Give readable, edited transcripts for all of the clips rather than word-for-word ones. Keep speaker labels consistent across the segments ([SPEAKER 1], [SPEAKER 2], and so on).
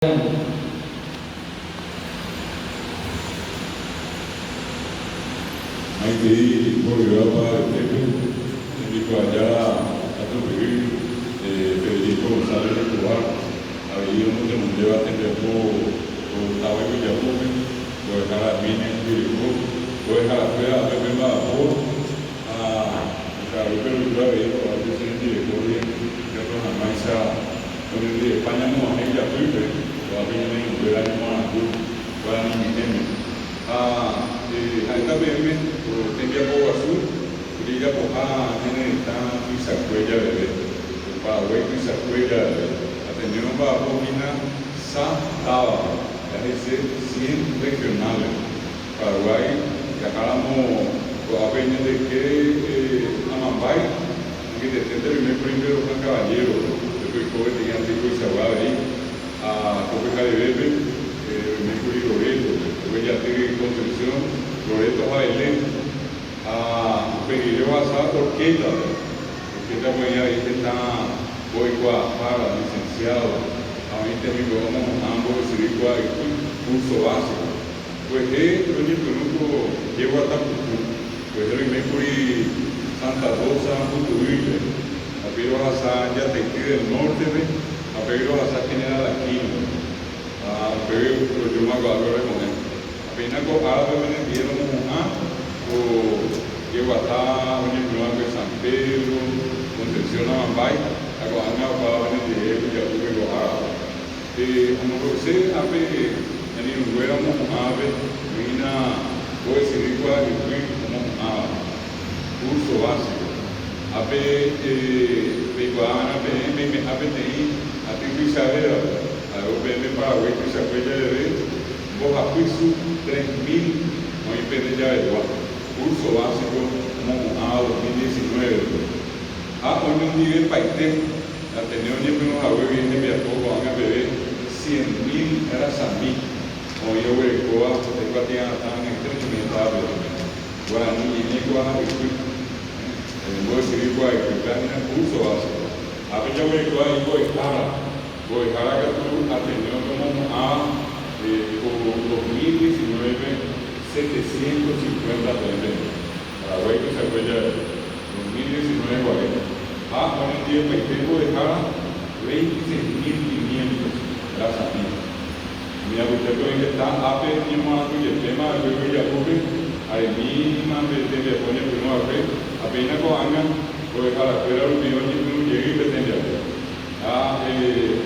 [SPEAKER 1] Maitei mbovyvápa etépe, hembikuaajára katupyry Federico González Escobar, avei omotenondéva tembiapo ko táva Yvyjapópe, mbo'ehára Herminia hembireko, mbo'eharakuéra ápe mba'apo ha ka'arúpe roju avei ko'ápe che rembireko ndive ikatu hag̃uáicha Oñondivepa ñamo'ãhe ijapýpe, ko'ápe ñane irũnguéra ñemoarandu guarani ñe'ẽme. Ha ha'éta peẽme ko tembiapo guasu ojejapoha ñane retã tuichakue javeve, ko Paraguái tuichakue javeve. Ateneo omba'apo hína sa távape, jahese cien regionales. Paraguái jaháramo ko'ápe ñande ykére Amambái, angeteténte roime kuri Pedro Juan Caballero, upépe oiko peteĩ aty koichagua avei, ha ko pyharevépe roime kuri Loreto-pe, upe jaty Concepción, Loreto ha Belén, ha upe rire ohasa Horqueta-pe, Horqueta-pe oĩ avei heta mbo'ekuaahára, licenciado, ha oĩ temimbo'e omohu'ã mbo'esyry kuaa'ypy, curso básico. Kuehe roñepyrũ ko jeguata puku. Kuehe roime kuri Santa Rosa mbykyvýpe, ha upéi rohasa Jateyty del Norte-pe ha upéi rohasa General Aquino-pe. Ha upégui rojúma ko'ápe oreko'ẽ. Ha péina ko árape penendie romohu'ã ko jeguata oñepyrũva'ekue San Pedro, Concepción Amambái ha ko'ág̃a opáva penendie ijapýpe ko árape. Pe omombe'use ápe ñane irũnguéra omohu'ãvape oĩhína mbo'esyry kuaa'ypy omohu'ãva, curso básico. Ápe peikuaava'erã peẽ peimeha peteĩ aty tuichavévape, ha'évo peẽme Paraguái tuichakue javeve mbohapy su 3000 oĩ pende javegua, curso básico omohu'ãva 2019-pe. Ha oñondivepaite. Ateneo oñepyrũ haguégui hembiapo ko'ág̃a peve cien mil rasami oĩ oguerekóva pe kuatia'atã ag̃aite oñeme'ẽtáva peẽme. Guarani ñe'ẽ kuaa'ypy, mbo'esyry kuaa'ypy, péva hína curso básico. Ápe jaguerekóva avei mbo'ehára. Mbo'ehára katu Ateneo omohu'ãva ko 2019-pe 750 peẽme. Paraguái tuichakue jave, 2019 guare, ha oñondivepaite mbo'ehára 26.500 rasami. Umi apytépe oĩ heta ápe oñemoarandujepéma va'ekue Yvyjapúpe, aremíma pe tembiapo oñepyrũ va'ekue, ha péina ko'ág̃a mbo'eharakuéra rupi oñepyrũ jey pe tembiapo. Ha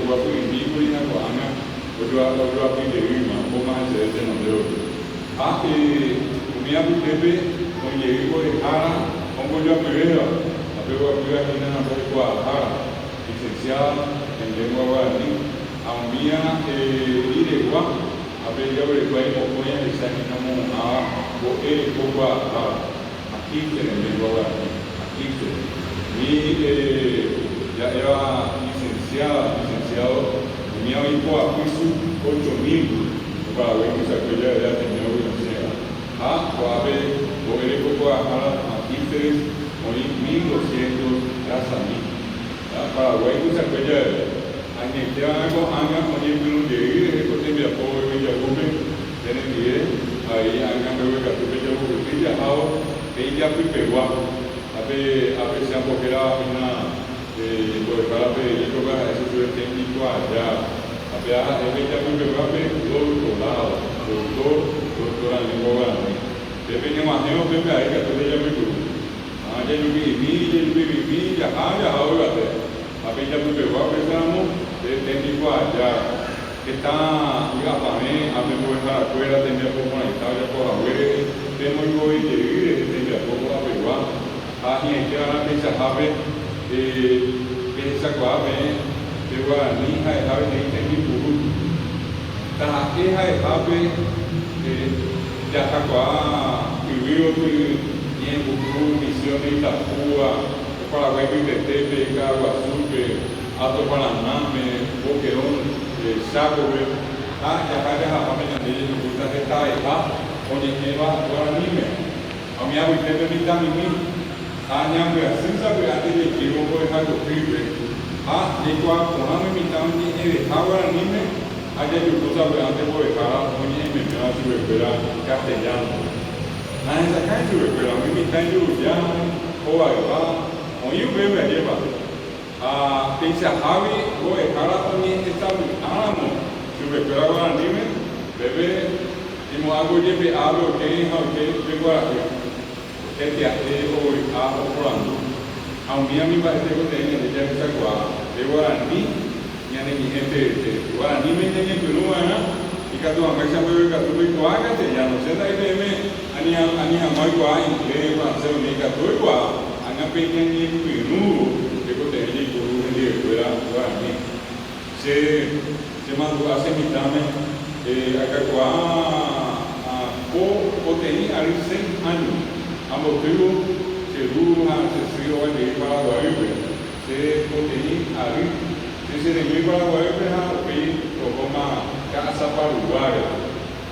[SPEAKER 1] oguapy'imíkuri ha ko'ág̃a ojoapy jeýma, ombóma heseve tenonde gotyo. Ha umi apytépe oñe'ẽ mbo'ehára ombojoapyvéva, ha pe oguapýva hína mbo'ekuaahára, licenciada en lengua guarani, ha umía riregua, ha pe jaguerekuái mokõi ahecha hína omohu'ãva mbo'e reko kuaahára, magíster en lengua guarani, magíster. Umi ja'éva licenciada, licenciado, umía oĩ poapy su 8000. Paraguái tuichakue javeve Ateneo-gui osẽva. Ha ko'ápe mbo'erekokuaahára magísteres oĩ mil doscientos rasami. Ha Paraguái tuichakue javeve. Añetéva'erã ko'ág̃a oñepyrũ jey rehe ko tembiapo oimejaguýpe penendie, avei ág̃a mbeguekatúpe jaguhyty jahávo pe ijapypegua. Ha pe ápe che ambohérava hína mbo'ehára Federico-pe ha'e che chupe tembikuaajára. Ha péva ha'e pe ijapypegua pe doctorado, doctor, doctora en lengua guarani. Pe peñeg̃uahẽvo pépe ae ikatu jajapyjuru. Ha jajupi'imi, jajupivimi, jaha, jaha yvate. Ha pe ijapypegua upéicharamo pe tembikuaajára. Heta vy'apavẽ ha pe mbo'eharakuéra tembiapo porãita ojapo hague rehe pe moingove jey rehe tembiapo ko'apegua ha hi'ãite va'erã peichahápe pehechakuaa peẽ pe guarani ha'eha peteĩ tembipuru. Taha'e ha'ehápe jahakuaa yvýoty ñe'ẽmbuku Misiones Itapúa, Paraguái mbytetépe, Ka'aguasúpe, Alto Paranáme, Boquerón, Chákope, ha jaha jahapápe ñande jejopýta hetaveha oñe'ẽva guaraníme. Ha umi apytépe mitãmimi ha ñambyasy sapy'ánte jaikévo mbo'ehakotýpe ha jaikuaa porã umi mitã oñe'ẽveha guaraníme. Ha jajuhu sapy'ánte mbo'ehára oñe'ẽmeméva chupekuéra castellano-pe. Nahesakãi chupekuéra umi mitã ijuruja, hovayva, oĩ upépe ajépa. Ha peichahágui mbo'ehára oñe'ẽsapy'áramo chupekuéra guaraníme, pépe imo'ãko ojepe'a pe okẽ ha oike pe kuarahy. Hetia'e ovy'a oporandu. Ha umi ami mba'e tekotevẽ ñande jahechakuaa pe guarani ñane ñe'ẽ teete. Guaraníme ñañepyrũ va'erã ikatu hag̃uáicha mbeguekatu peikuaa castellano. Che nda'éi peẽme ani ani hag̃ua oikuaa inglés, francés umi ikatu oikuaa. Ág̃a pe ñañepyrũvo tekotevẽ jaipuru hendivekuéra guarani. Che chemandu'a che mitãme akakuaa po poteĩ ary seis áño ambotývo che ru ha che sy ovajey Paraguaýpe. Che poteĩ ary che chereñói Paraguaýpe ha upéi rohóma Ka'asaparuguáre,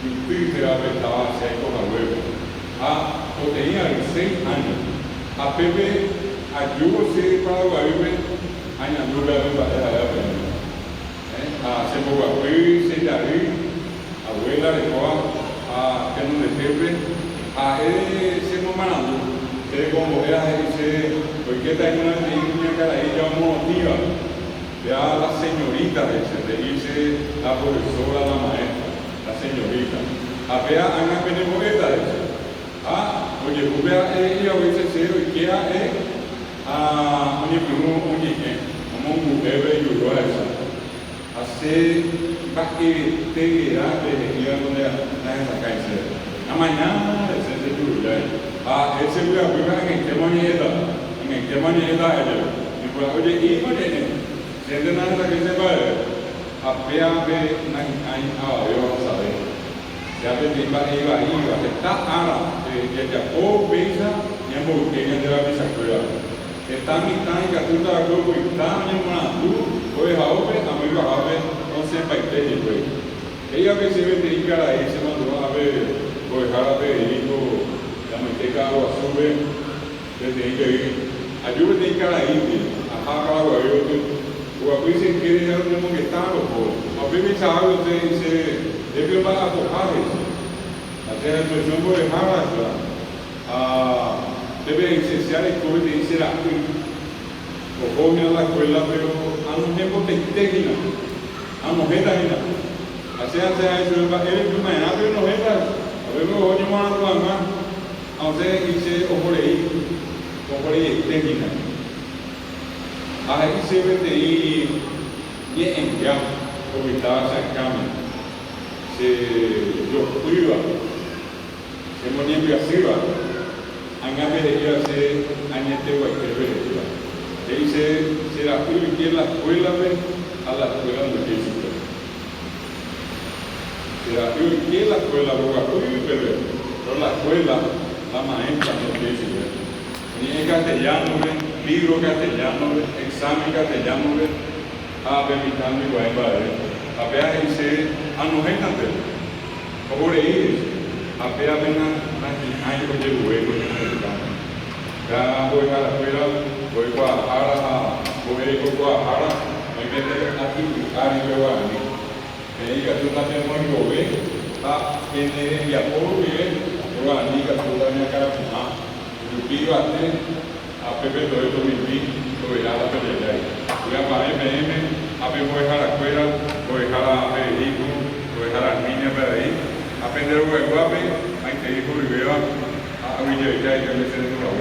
[SPEAKER 1] Juty héra pe táva che aiko haguépe. Ha poteĩ ary seis áño. Ha pépe ajúvo che Paraguaýpe Añandu pe mba'e ha'éva peẽme. Ha che mboguapy che jary, abuela rekóva ha tenondetépe, ha'e che momarandu, che rekombo'e ha he'i che oikéta hína peteĩ kuñakarai ja omorotĩva, péa la señorita he'i che, nde'íri che la profesora, la maestra, la señorita. Ha péa ág̃a penembo'éta he'i che. Ha ojehu pe ha'e he'i hague che che oike ha'e Ha oñepyrũ oñe'ẽ, omongu'éve ijuru ahecha. Ha che mba'evete gera pe he'íva ko nahesakãi chéve. Amaña hese che jurujái. Ha ha'e che py'apýpe ag̃aitéma oñe'ẽta, ag̃aitéma oñe'ẽta ha'e jave. Ipy'ape oje'íma oñe'ẽ, chénte nahesakãi che mba'eve. Ha péa pe nahi'ãi avave ohasave. Péa peteĩ mba'e ivaíva, heta ára pe jajapo péicha ñamboyke ñande rapichakuérape. Heta mitã ikatúta va'ekue opyta oñemoarandu mbo'ehaópe amo ipahápe osẽmbaite hikuái. He'i va'ekue che peteĩ karai chemandu'a ápe mbo'ehára Federico Ramoite Ka'aguasúpe peteĩ jey aju peteĩ karaíndi aha Paraguay gotyo. Oguapy che ykére ha roñomongeta roho. Ha upéi peichahágui osẽ he'i chéve, Ndépe omba'apoha, he'i che. Ha che ha'e mbo'ehára che. Ha ndépe he'i che, che areko peteĩ che ra'y. Oho hína la escuela péro anohẽ potaite hína. Anohẽta hína. Ha che hasẽ ha'e chupe, Mba'ére pymaerã pe onohẽta? Ha upépe oho oñemoarandu hag̃ua. Ha osẽ he'i che, Oho rei. Oho reiete hína. Ha he'i che peteĩ ñe'ẽnga opytáva che akãme, che jopýva, che moñembyasýva, ág̃a pe he'íva che añeteguaitépe he'íva. He'i che, che ra'y oike la escuela-pe ha la escuela ndoikéi chupe. Che ra'y oike la escuela-pe oguapy peve, pero la escuela, la maestra ndoikéi chupe. Oñe'ẽ castellano-pe, libro castellano-pe, examen castellano-pe ha pe mitã ndoikuaái mba'eve. Ha péa he'i che anohétante, oho rei he'i che, ha péape nahi'ãi ojeruve ko ñane retãme. Péa mbo'eharakuéra, mbo'ekuaahára ha mbo'erekokuaahára oimete ati'y ári pe guarani. Peẽ ikatúta pemoingove ha pene rembiapo rupive pe guarani ikatúta oñakãrapu'ã. Rupi yvate ha pépe to'e tomimbi tovera ha tojajái. Vy'apavẽ peẽme ha pe mbo'eharakuéra, mbo'ehára Federico, mbo'ehára Herminia-pe avei, ha pende rogayguápe maitei horyvéva ha aguyjevecha ijyvy che rendu haguére.